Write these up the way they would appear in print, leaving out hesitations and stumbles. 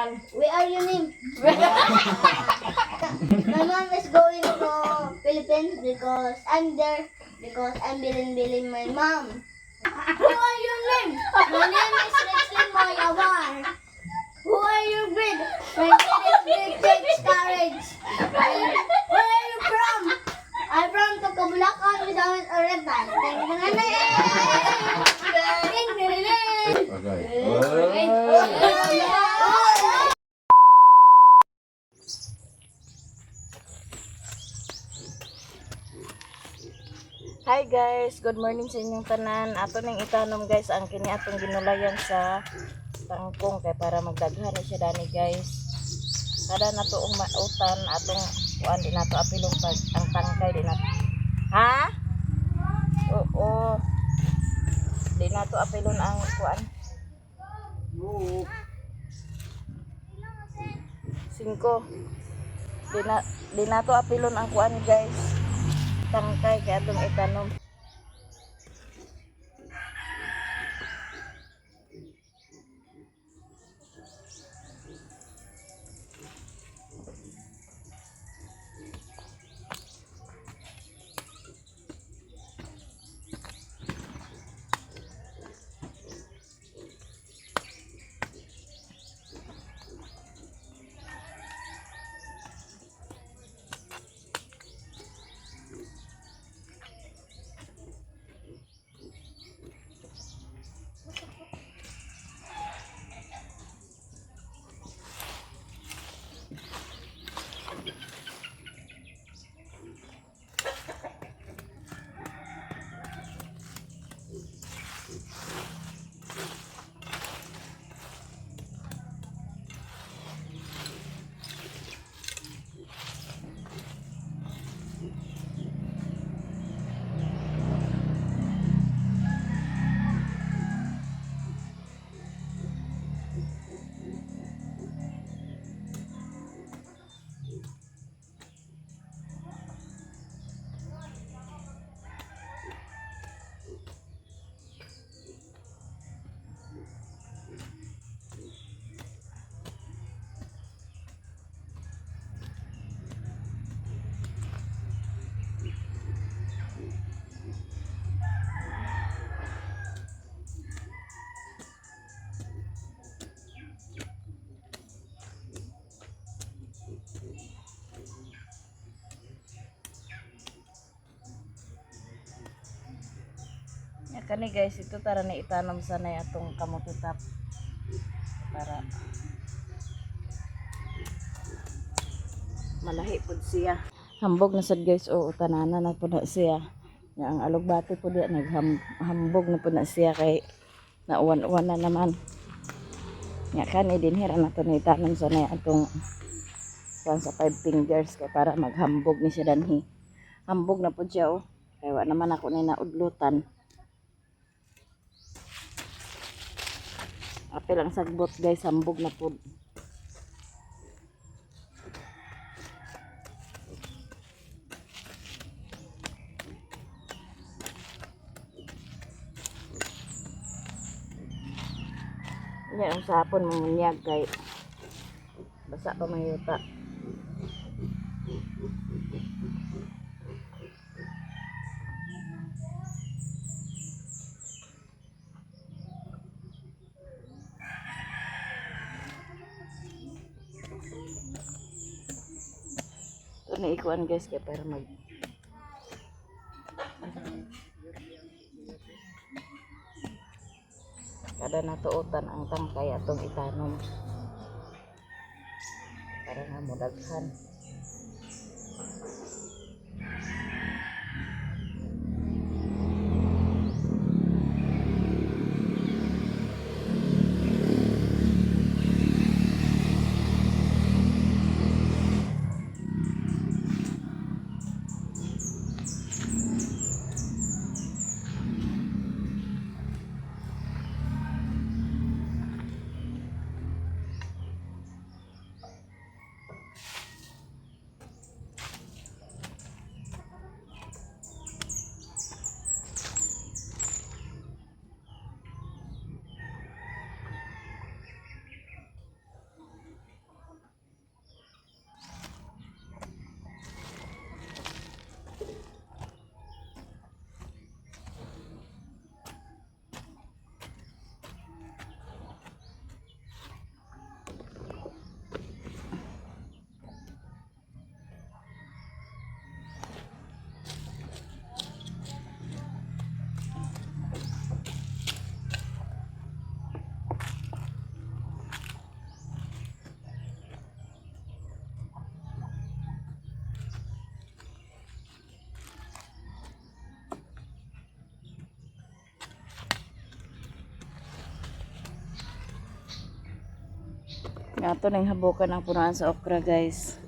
We are your name. My mom is going to Philippines because I'm there because I'm bilin bilin my mom. Who are your name? My name is Rexlin Moyawar. Who are your grade? My grade is grade 6 courage. Where are you from? I'm from Tocobulacan, Misamis Oriental. Okay. Hi guys, good morning sa inyong tanan. Ato ning itanom guys ang kini atong ginulayan sa tangkong kay para magdaghan ni siya dani guys. Kada nato ang mautan atong kuan di nato apilong pag ang tangkay di nato. Ha? Oo. Di nato apilon ang kuan. Singko. Di nato apilon ang kuan guys. Tangkay kay atong itanom. Ya kani guys, ito tara ni itanom sanay atong kamote top para malahi pud siya. Hambog na sad guys, oo, tanana na pud na siya. Nga ang alugbati pud diya naghambog na pud na siya kay nauwan-uwan na naman. Nga kani dinhi ra nato ni itanom sanay atong kuan sa five fingers kay para maghambog ni siya danhi. Hambog na pud siya oh. Kay wa naman ako ni naudlutan. Apil ang sagbot guys, hambog na pud. Yan ang sapon mamunyag kay basa pa may yuta. Ito na ikuan guys kay para mag kada natuotan ang tangkay atong itanom para nga modaghan. Ato nang habukan ang punuan sa okra, guys.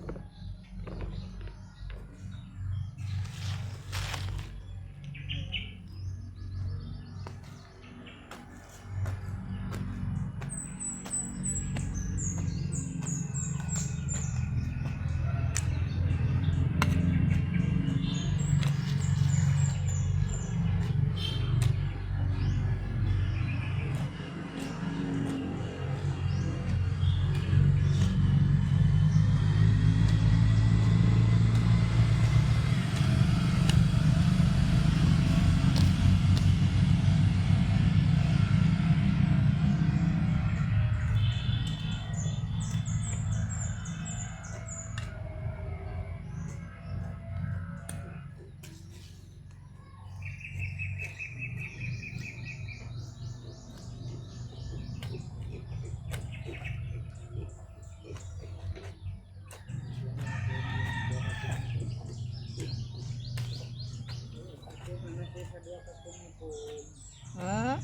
Hmm?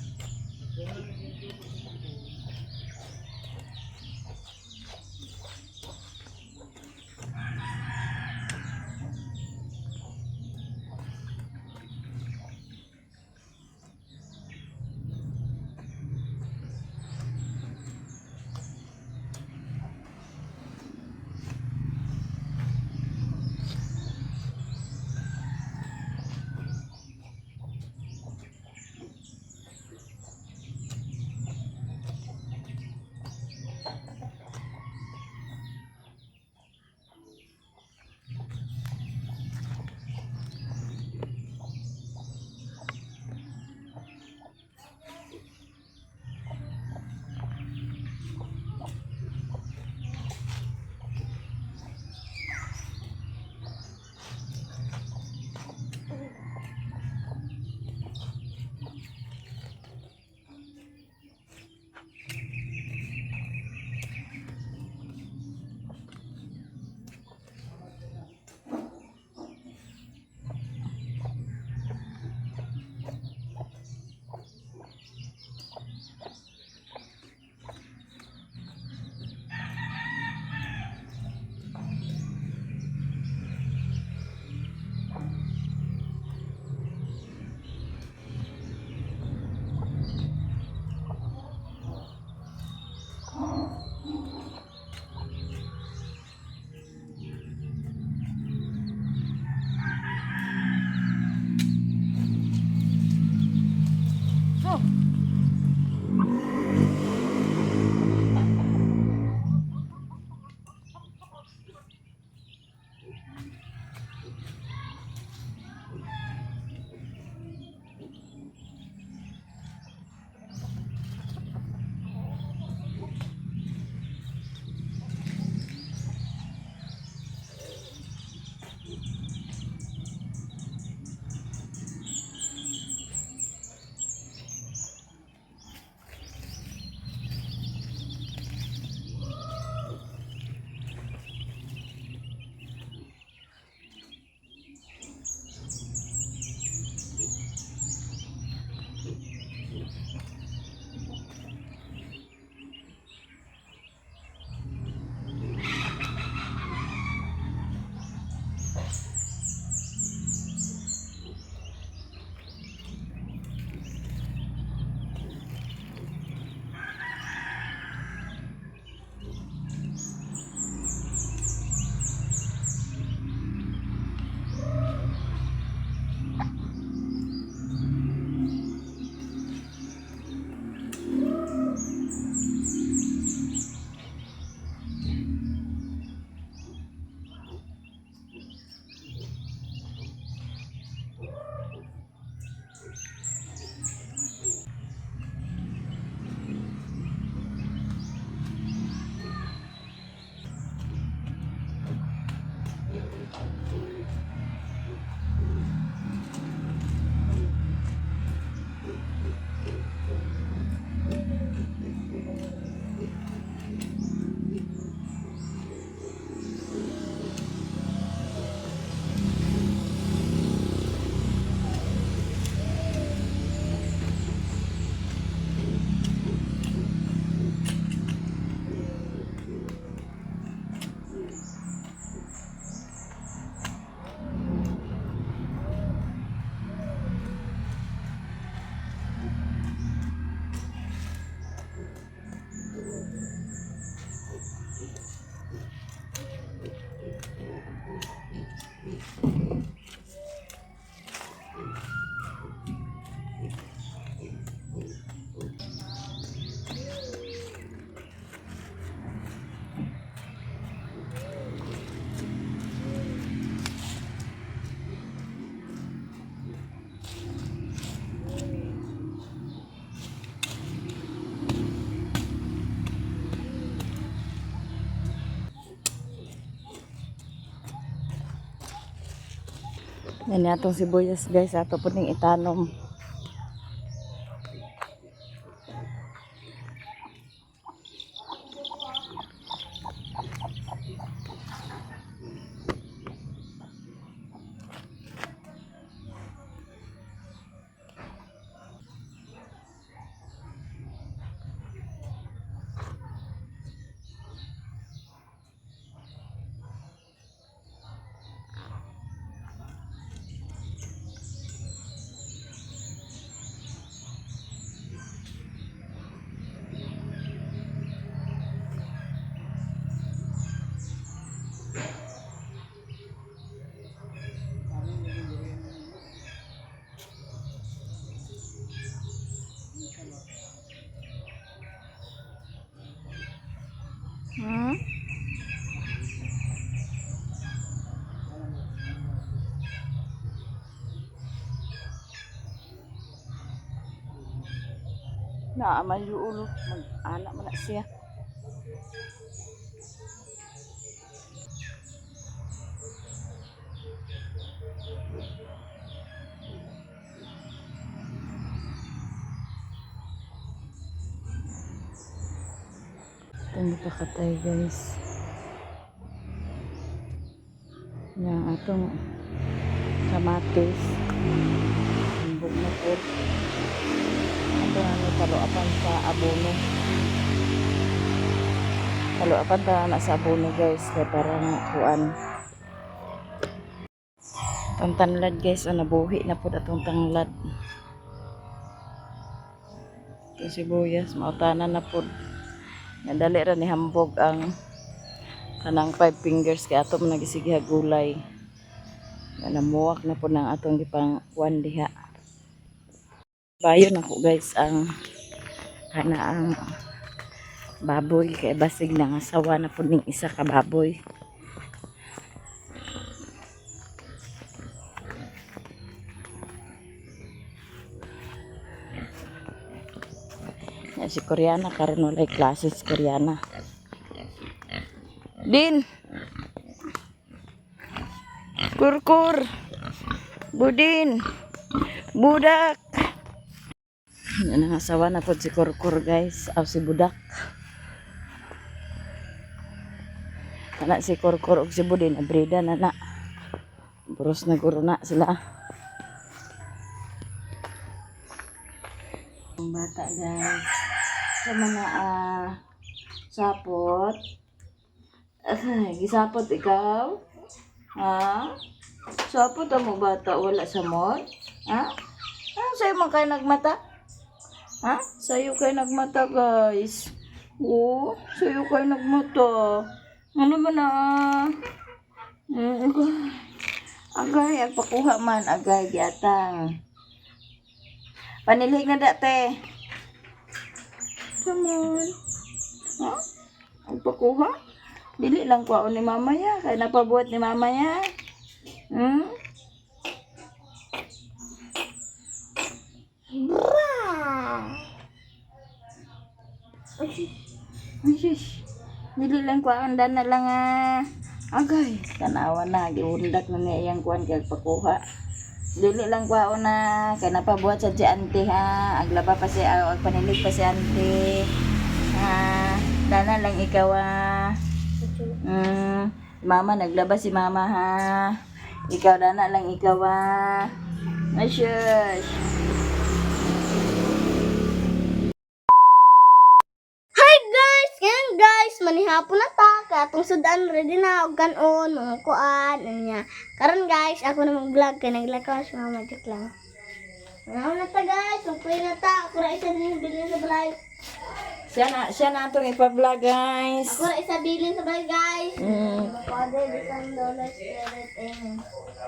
Yan atong sibuyas, guys, ato po ning itanom. Na may ulo, mag-ana man na siya. Itong ipakatay, guys. Nga atong kamatis. Hambog na po. Ato na ni paluapan sa abono. Paluapan ta na sa abono, guys, kay para nga kuan. Itong tanlad, guys, o nabuhi na po atong tanglad. Itong sibuyas, mautanan na po. Nadali ra ni hambog ang kanang five fingers kay ato man nagisigha gulay. Nga namuwak na po ng atong gipang kuan diha. Bayon ako, guys, ang kana ang baboy kay basig na nga sawa na po ning isa ka baboy. Ya, si Koreana karon walay klase si Koreana. Din. Kurkur. Budin. Budak. Yan ang asawa na po si Kurkur, guys. Aw si Budak. Kana si Kurkur ug si Budin abrida na na. Buros na guro na sila. Ang bata, guys. Sa mga sapot. Ay, gisapot ikaw? Ha? Sapot ang mo bata wala sa mall? Ha? Ah, sa'yo man kayo nagmata? Ha? Sa'yo kayo nagmata, guys. Oo, sa'yo kayo nagmata. Ano man ah? Agay. Agay, agpakuha man. Agay, giatang. Panilhig na date. Come on. Ha? Agpakuha? Dili lang kwaon ni mama ya. Kaya napabuhat ni mama ya. Ay, shush. Dili lang kwaon dan na lang ah. Agay, tanawa na giundak na niya iyang kuan kay pakuha. Dili lang kwaon na kay napabuhat sa si auntie ha. Aglaba pa si ag panilig pa si auntie. Ha, dana lang ikaw ah. Mama naglaba si mama ha. Ikaw dana lang ikaw ah. Ay, shush. Hi guys! Ngayon guys, manihapon na ta. Kaya atong sudan ready na og kanon, mga kuan, ano niya. Karon guys, ako na mag-vlog kay naglakaw si mama, joke lang. Manihapon na ta guys, magpuyo na ta. Ako ra isa din bilin sa balay. Siya na atong ipa-vlog, guys. Ako ra isa bilin sa balay, guys. Father, the Son, the Holy Spirit, Amen.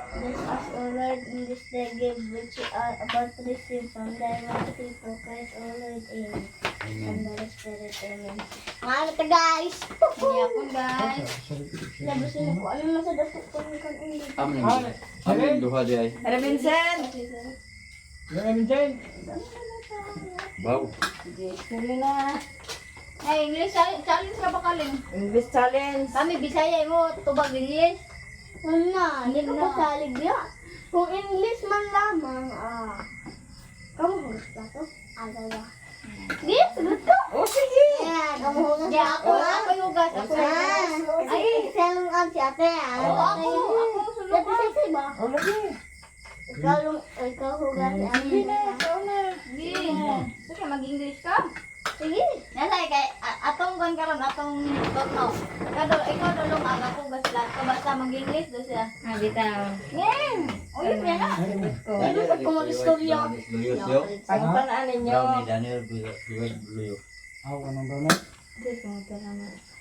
Bless us, O Lord, in this day give which we are about to receive from thy mercy through Christ, O Lord, Amen. Amen. And the Holy Spirit, Amen. Mga ano ta guys? Manihapon, guys. Labasin ako. Ano na sa dasok ko ng kanon dito? Amin duha di ay. Hello, Vincent. Baw. Sige, tuloy na. Hey, English challenge ka ba kaling? English challenge. Kami Bisaya mo tubag English. Ano na? Hindi ko pasalig ya. Kung English man lamang, kamu hugas ba to? Agawa. Sige, sagot ko. Oh, sige. Ayan, kamu hugas Yeah, ba ako, ako? ako yung hugas. Ako. Ah, ay, selungan si ate. Ah. Ako, ako, ako, sulungan. Ate, sexy ba? Oh, lagi. Ikaw, ikaw hugas si ate. Sige na, ikaw na. Sige. Sige, mag-English ka. Sige. Nasa kay atong kon karon atong toto. Ikaw dulong ang ako gas lahat ko basta mag-English do siya. Ah, bitaw. Ngem. Uy, niya na. Daniel, Ano kung mag-istorya? Luyo siyo. Pangutanaan ninyo. Brownie, Daniel, Luyo, Luyo.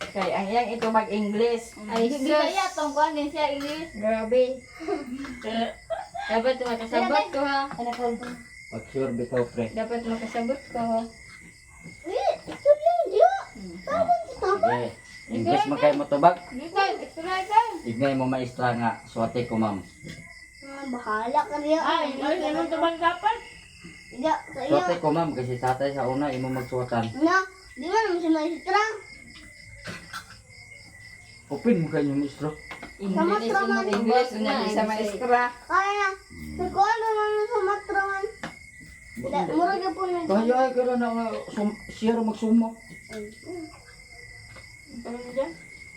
Kay ang iyang ito mag-English. Ay, Bisaya sus. atong kon din siya English. Grabe. Dapat makasabot ko ha. Pag sure bitaw pre. Dapat makasabot ko. Sige, istorya diyo. Tama si tama. Sige. English man kayo motubag. Ikaw, extra ka. Ignay mo maestra nga swate ko, ma'am. Ah, bahala ka niya. Ay, English naman tubag dapat. Iya, sa iyo. Swate ko, ma'am, kasi tatay sa una imo magsuwatan. Na, di ba naman si maestra? Open mo kayo maestro. Sa matra man. English na sa maestra. Kaya, nagkuhan naman sa matra man. Murag na po na. Kaya ay karon na nga siya ra magsumo.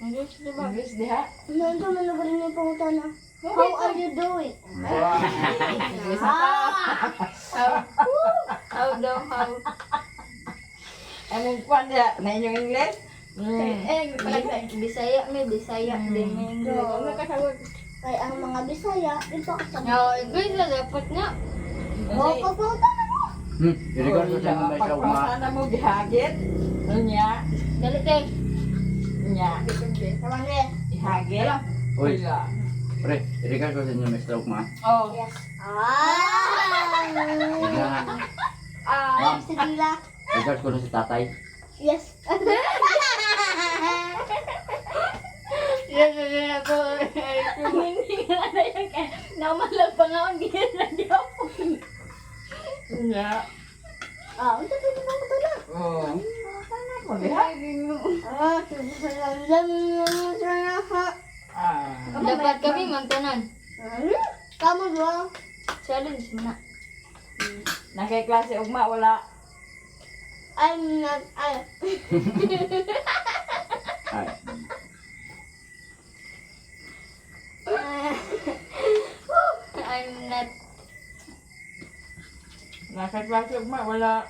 English diba? English diha. Noon sa man lugar niyo pangutana. How are you doing? English na ta. How? How daw, how? Anong kwan diha? Na inyong English? Eh, Bisaya, may Bisaya din. May English. Oo. Makasabot. Kaya ang mga Bisaya, ipakasabot. No, English na dapat nga. Oh, pagpangutana mo. Irigon ko sa mga maestra ugma. Pagpangutana mo gihagit. Unya. Dali, te. Unya. Tama niya. Gihagit. Uy, Wala. pre, irigon ko sa inyo maestra ugma. Oh. Yes. Ah! Igna nga. Ah, Ma'am. sige la. Regards ko na si tatay. Yes. Yes, yes, yes, ako. Hindi ka na yung kay. Naumalag pa nga, hindi na gyapon. Unya. Ah, unsa kay pangutana? Oh. Sana mo diha. Ah, Ah. Dapat kami mantanan. Kamu ba? Challenge mo na. Nakay klase ugma wala. I'm not I Ay. I'm not Nakay klase ugma wala.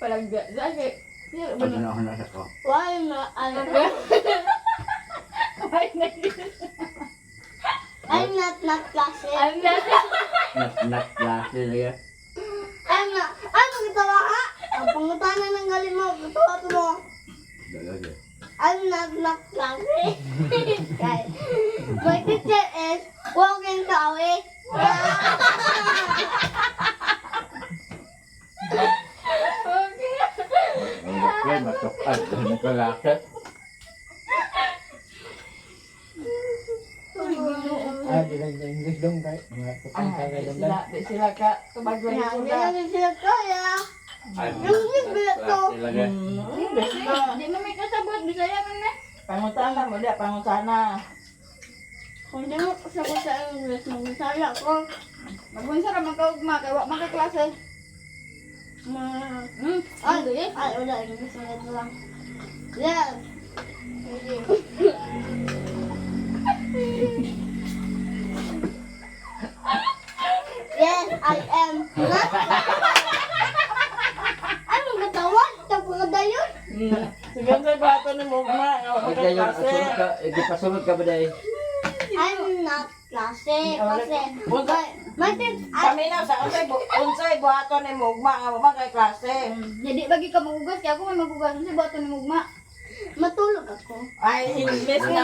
palagda. Dahil, Pag na ako nasa ko. Why not I why not? I'm not not klase. I'm not. Not not klase lagi. I'm not I'm magtawa ka. Ang pangutana ng galing mo, katawa to mo. Lagi. I'm not not klase. Guys, my teacher is walking to away. Okay. Okay, matukan. Nagkalaki. Ah, di lang English dong kay mga Ah, tukang di dong. sila, di sila ka tubag lagi Yan, sila. hindi sila kaya. I'm English not ba to? klase lagi. English na. Di mo may kasabot. Bisaya man na. Pangutana mo diha, pangutana. Kung di mo kasabot sa English, mag-Bisaya ko. Magunsa ra man ka ugma kay wa man ka klase. Ay, ay, wala. English na ito lang. Yes. Yes, I am not. Ay, mga tawad. Tapos dayon. Sige sa bato ni mo ugma, nga wala Ay, kay kayo, klase. sunod ka, eh, di pasunod ka ba dahil? I'm not klase. Kasi, my teacher, Kami na sa unsay buhaton ni mo ugma nga wala kay klase. Jadi bagi ka magugas kay ako may magugas unsa buhaton ni ugma. Matulog ako. Ay, English na.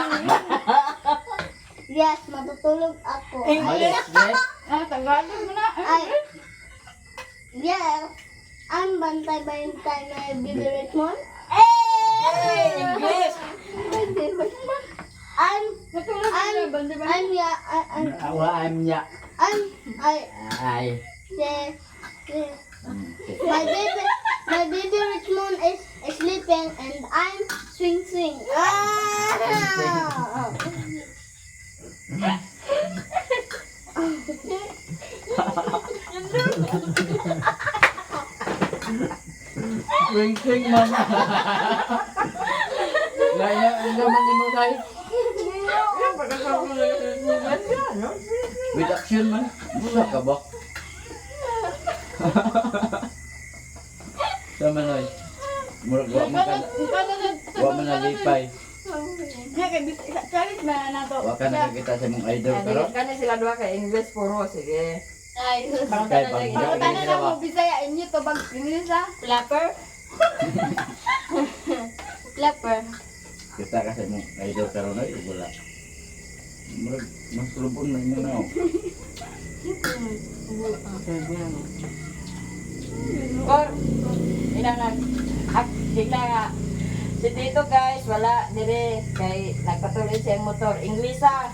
Yes, matutulog ako. English. Yes. Ah, Tagalog mo na. Ay, yes. I'm bantay-bantay my baby Richmond. Hey, English. I'm, Matulog I'm, na banda ba? I'm, yeah, I, I'm, Awa, I'm niya. I'm, I, Ay. the, my baby Richmond is sleeping and I'm swing swing. Ah! Swing swing man. Laya ang naman ni mo tay. With action man. Wala ka ba? Sama na. Murag wa man ka. Wa man nalipay. Nga kay challenge ba na to? Wa ka nakakita sa imong idol karon. Kani sila duha kay English puro sige. Ay, Kay bangga pangutana sila na ba? mo Bisaya inyo to bag English ah. Flapper? Flapper. Kita ka sa imong idol karon ay wala. Murag mas lubon na imo na. Oh. Or ina nag ak bigla nga si Tito guys wala dire kay nagpatuloy siyang motor Englisa.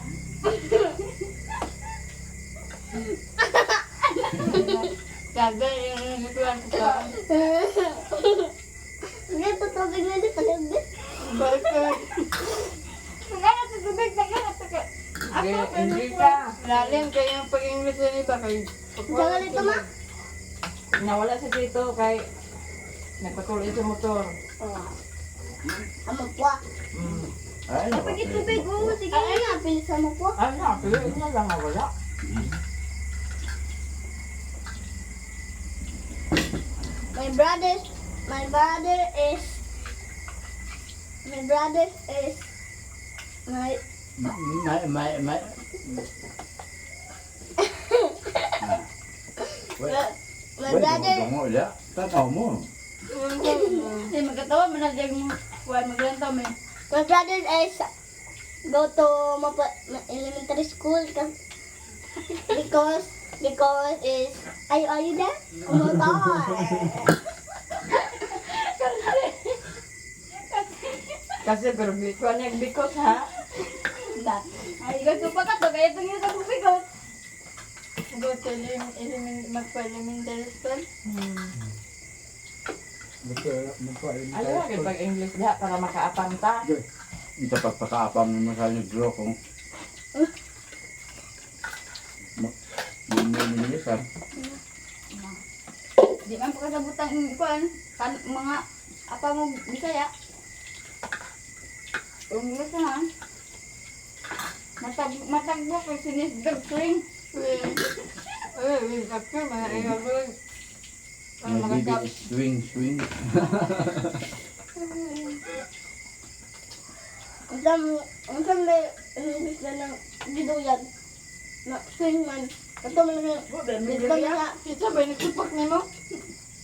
Grabe yung ituan ko. Hindi, tutubig na di palibig. Bakit? Nagana sa tubig, nagana sa ka. Ako, pero Englisa. lalim kayo yung pag-English na iba kay. Saan ito ma? Nawala si Tito kay nagpatuloy sa motor. Oh. Amo po. Ay, Kapag itubig, oh, sige na, bilisan mo po. Ay na, tuloy na lang nawala. My brother is, my brother is, my, My, my, my. my brother, Dungo ya. Tanaw mo. Hindi, magkatawa man na dyan mo. Kuwan, maglantaw may. My brother is go to mapa, elementary school because is are you there? Motor. Kasi pero biko niya because ha. Da. Ay, gusto pa ka to, kaya itong sa tubig ko. Go to magpa-elementary school. Ayaw kay pag English diha para makaapam ta. Ito pagpakaapam mo sa negro kung Minisan. Di man pagkasabutang kuwan, kan mga apa mo Bisaya. English na ha. Matag matagbo kay sinisdog swing. Eh, mga ayaw. My baby is swing, swing. Ang sam may English na ng giduyan. Na swing man. Ito man na dito man na Kita ba nagsupak nimo?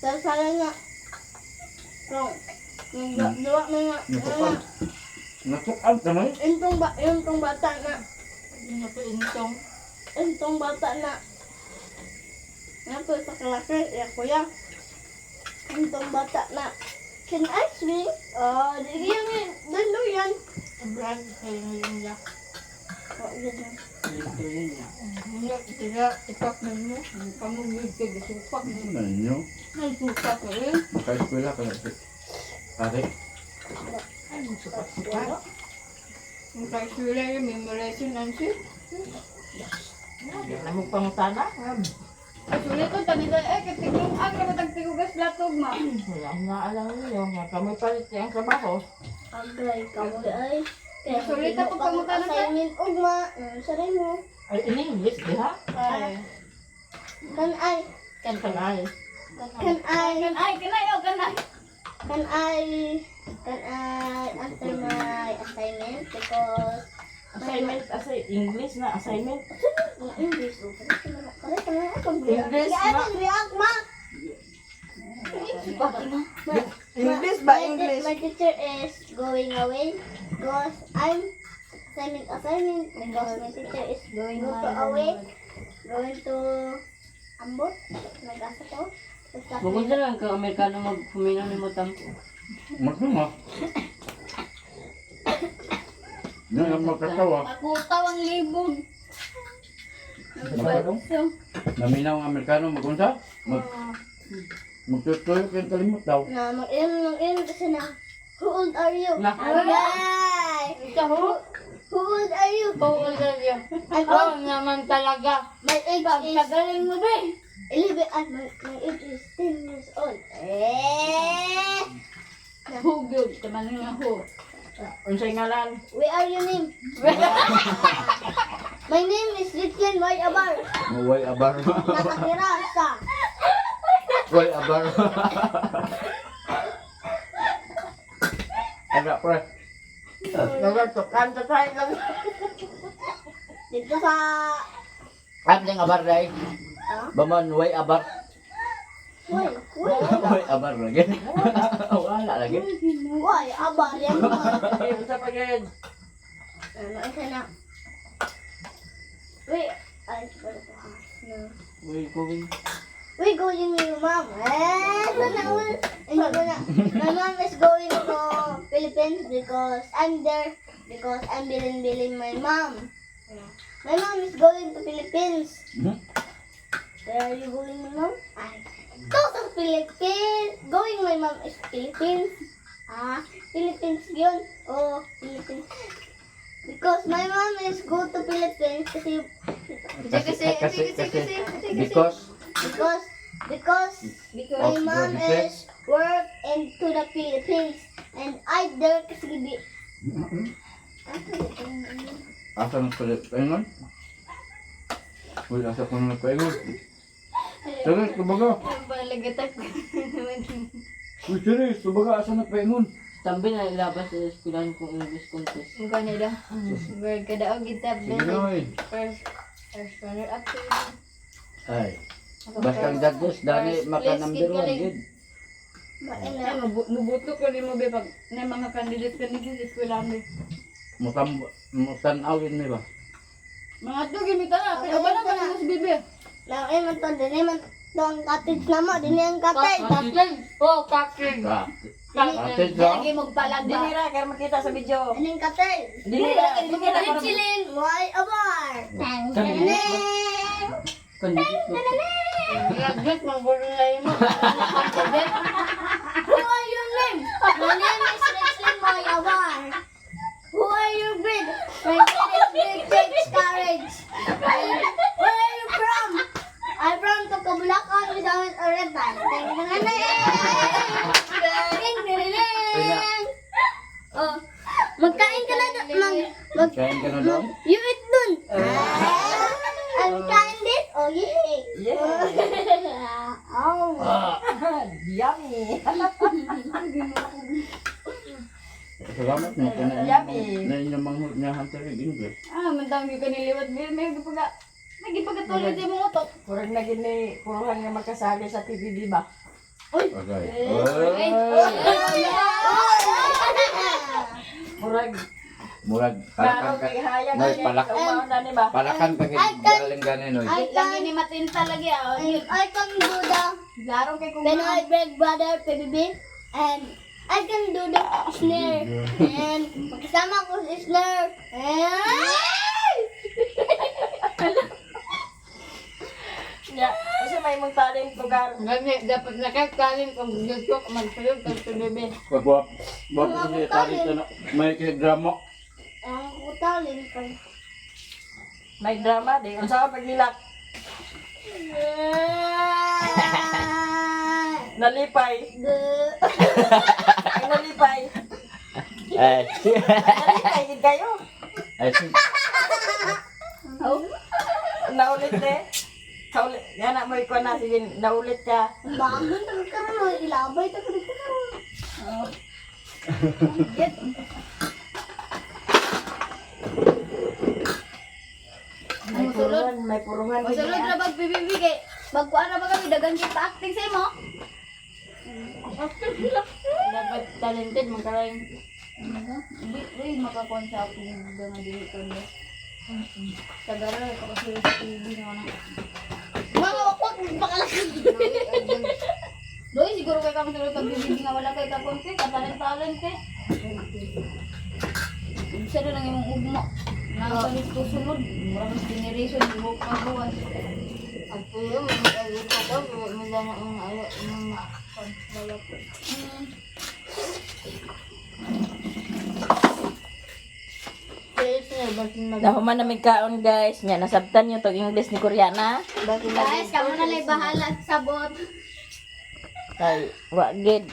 sa sala nga. Wrong. Duwa man nga. Natukan. Natukan ka na eh. Intong ba intong bata na Ano intong. intong bata na Napo sa klase, ya kuya. Intong bata na can I swing? Oh, di yan eh. Dalo yan. Brand kayo niya. Oh, yun na. Hindi sila ipak nimo. Pamugid kay gisupak. Ano ninyo? Nagsupak ko eh. Maka-eskwela ka na si Ate. Ay, magsupak-supak. Ang kaisula yung memorization answer. Di na mo pangutana. Kaisula to, tanita eh, katigong ang rabatag tigugas latog ma. Wala akong naalala niyo. Nga kami palit ang trabaho. Agay, kamoy ay. Kaya Sulit ako pangutana sa- assignment ugma. Saray mo. Ay, in English, diha? Ay. Can I, Kanay. can I, Kanay, kanay, oh, kanay. can I answer my assignment because Assignment, assi English na assignment. English. oh, Kare ka na ako. English Kaya na. react ma. English My teacher is going away because I'm assignment assignment because my teacher is going to away going to Ambot nag-asa ko. Basta Bukod na lang kang Amerikano magpuminaw ni mo tampo. Magtungo. Yan ang magkatawa. Nakutaw ang libog. Magkatawa. Naminaw ang Amerikano magunsa. Mag Magtutuyo kayong kalimot daw. Na mag-inom kasi na who old are you? Na. Agay! Ikaw, Who old are you? who old are you? I'm Oh, old. naman talaga. My age is Pagkagaling mo ba eh. 11, my age is 10 years old. Eh! Hugod, taman nga ho. Unsay ngalan? Where are your name? My name is Richland White Abar. Way abar. Nakatira sa Way abar. Aga pre. Nagatukan sa tayo lang. dito sa Ang abar dai. Ha? Baman way abar. Why? Why? Way abar lagi. Wala lagi. Why? Abar yan mo. Eh, unsa pa gyud? Ano, isa na. Wait. Ay, wala pa. No. Uy, going. We going with your mom. Eh, so na, so na. My mom is going to Philippines because I'm there because I'm bilin-bilin my mom. My mom is going to Philippines. Where are you going, my mom? I go to Philippines. Going, my mom is Philippines. Ah, Philippines yun. Oh, Philippines. Because my mom is go to Philippines kasi Kasi kasi kasi because because my Of mom the is work into the Philippines and I there kasi bi Asa ng paingon? Uy, asa ko ng paingon? Serious, kumbaga. Palagatak. Uy, serious, kumbaga, asa ng paingon? Tambi na ilabas sa eskwelahan kong English contest. Mukha niya daw. Bird ka daw, kita. Sige na, oy. First, first runner up to Ay, basta ang judges, dani First maka place, number kid 1, galing. gid. Ay, mubuto ko ni mo be pag na mga candidate candidate eskwelahan be. Mutam, mutanaw yun, di ba? Mga to gimita na, pero ba na ba na si bibi? Lang ay man to dili man to ang cottage na mo dili ang cottage. Kaklin. Oh, kaklin. Ka. Ate, sa? Lagi magpalag ba? Dili ra kay makita sa video. Dili ang cottage. Dili ra, dili ra. Richilin, why abar? Candidate. Candidate. Graduate magulo na yun mo. Who are your name? My name is Richlin Moyawar. Who are your grade? My grade is grade 6 courage. Where are you from? I'm from Tocobulacan, Misamis Oriental. Ding, Oh, magkain ka na doon. Mag, Kain ka na doon? you eat dun. Ah, I'm kain this? Oh, yeah. Yeah. Oh. Yummy. Salamat mo. Yummy. Na inyong manghod niya hunter yung English. Ah, mandang yung kaniliwat be. May gipaga may gipagatuloy di mong utok. Purag na gini, puruhan nga magkasali sa PBB ba? Okay. Murag Murag, klaro palakan ka. kay hayag Nay, ni palak- sa umaon na ni ba? Palakan pa I can- galing ganin, oy. I Lagi can, ni matinta lagi ah. I can do the Larong kay kung Pinoy Break Brother PBB and I can do the snare and magkasama ko sa snare and Ya, unsa may imong talent lugar? Gani dapat nakakalim kung gusto ko magsulod kag PBB. Pagwap, wap kasi talent na may drama. Ang kutalin pa. May drama di unsa ka paghilak? Nalipay. Ay nalipay. Ay, Nalipay gid kayo. ay, si, Naulit eh. Kaulit. Yan na mo ikaw na sige naulit ka. Bangon ta ka karon, ilabay ta ka karon. May puruhan, may puruhan. gid Masulod niya. ra bag PBB kay bagkuan ra ba kami dagan kita acting sa imo. Dapat talented man karay. Di uy makakuan sa akong nga dili ko ni. Tagara ko kasi sa TV nga na. Mga wakwak pakalak. Doy siguro kay kami sulod pag PBB nga wala kay kakuan kay katalent-talent kay. Unsa na lang imong ugma. Nakapalit ko sulod, murag generation di mo pagawas. At tuyo, mag-ayot ka daw, wala na ang ayo, mga balak. Please. Basin mag Nahuman na may kaon guys. Nya nasabtan niyo tong English ni Koreana. basin Guys, kamo na lang bahala sa sabot. Kay wa gid.